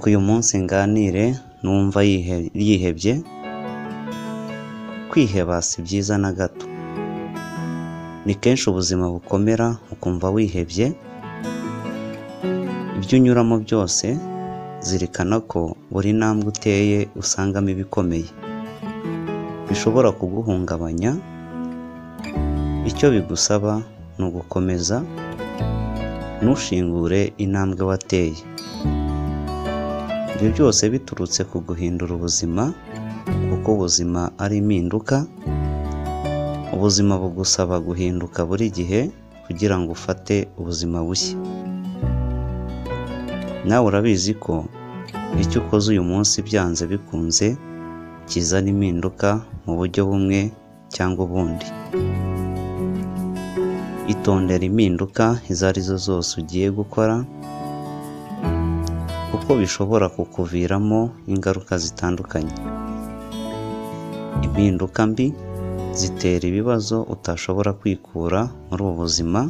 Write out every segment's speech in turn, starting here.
Reka uyu munsi nganire n'uwumva yihebye. Kwiheba si byiza na gato. Ni kenshi ubuzima bukomera ukumva wihebye, ibyo unyuramo byose zirikana ko buri ntambwe uteye usangamo ibikomeye bishobora kuguhungabanya. Icyo bigusaba ni ugukomeza, ntushingure intambwe wateye. Ibyo byose biturutse ku guhindura ubuzima, kuko ubuzima ari impinduka. Ubuzima bugusaba guhinduka buri gihe kugira ngo ufate ubuzima bushya. Nawe urabizi ko icyo ukoze uyu munsi byanze bikunze kizana impinduka mu buryo bumwe cyangwa ubundi. Itondere impinduka izo ari zo zose ugiye gukora, kuko bishobora kukuviramo ingaruka zitandukanye. Impinduka mbi zitera ibibazo utashobora kwikura muri ubu buzima.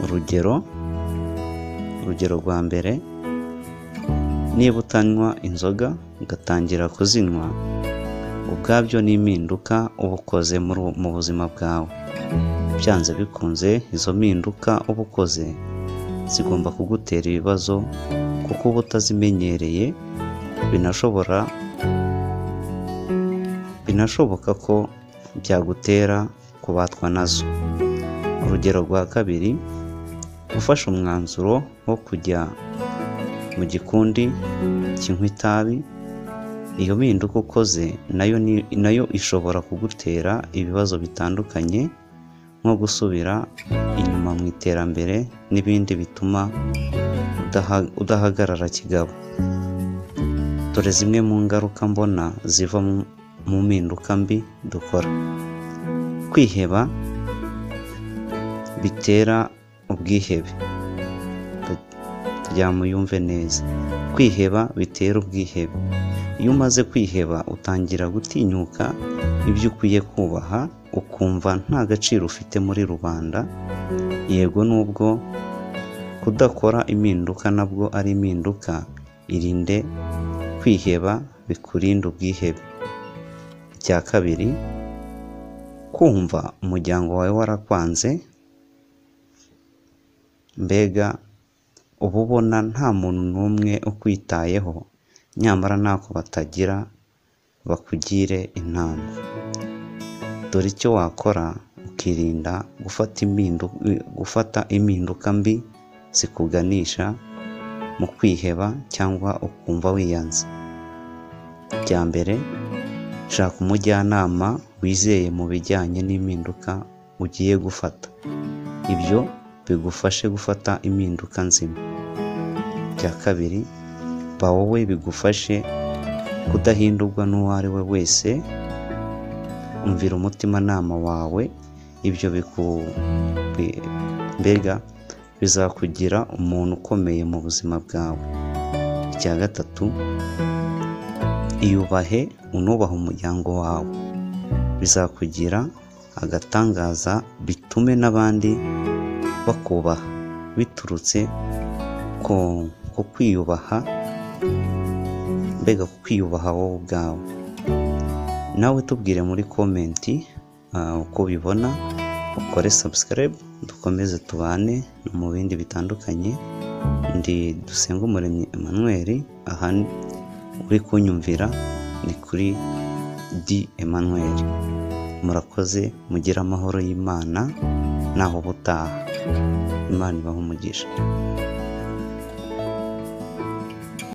Urugero rwa mbere, niba utanywa inzoga ugatangira kuzinywa, ubwabyo ni impinduka uba ukoze mu buzima bwawe. Byanze bikunze izo mpinduka uba ukoze zigomba kugutera ibibazo, kuko uba utazimenyereye. Binashoboka ko byagutera kubatwa nazo. Urugero rwa kabiri, ufashe umwanzuro wo kujya mu gikundi kinywa itabi, iyo mpinduka ukoze nayo ishobora kugutera ibibazo bitandukanye, nko gusubira inyuma mu iterambere n'ibindi bituma udahagarara kigabo. Dore zimwe mu ngaruka mbona ziva mu mpinduka mbi dukora. Kwiheba bitera ubwihebe. Kugira ngo muyumve neza, kwiheba bitera ubwihebe. Iyo umaze kwiheba utangira gutinyuka ibyo ukwiye kubaha, ukumva nta gaciro ufite muri rubanda. Yego, nubwo kudakora impinduka nabwo ari impinduka, irinde kwiheba bikurinda ubwihebe. Icya kabiri, kumva umuryango wawe warakwanze, mbega uba ubona nta muntu n'umwe ukwitayeho, nyamara ntako batagira bakugire inama. Dore icyo wakora ukirinda gufata impinduka mbi zikuganisha mu kwiheba cyangwa ukumva wiyanze. Icya mbere, shaka umujyanama wizeye mu bijyanye n'impinduka ugiye gufata. Ibyo bigufashe gufata impinduka nzima. Icya kabiri, ba wowe bigufashe kudahindurwa n'uwo ari we wese, umvira umutimanama wawe, ibyo mbega bizakugira umuntu ukomeye mu buzima bwawe. Icya gatatu, iyubahe unubahe umuryango wawe, bizakugira agatangaza bitume n'abandi bakubaha biturutse ku kwiyubaha, mbega ku kwiyubaha wowe ubwawe. Nawe tubwire muri comment uko ubibona, ukore subscribe dukomeze tubane no mu bindi bitandukanye. Ndi Dusengumuremyi Emmanuel, aha uri kunyumvira ni kuri D Emmanuel. Murakoze, mugire amahoro y'Imana, naho ubutaha. Imana ibahe umugisha.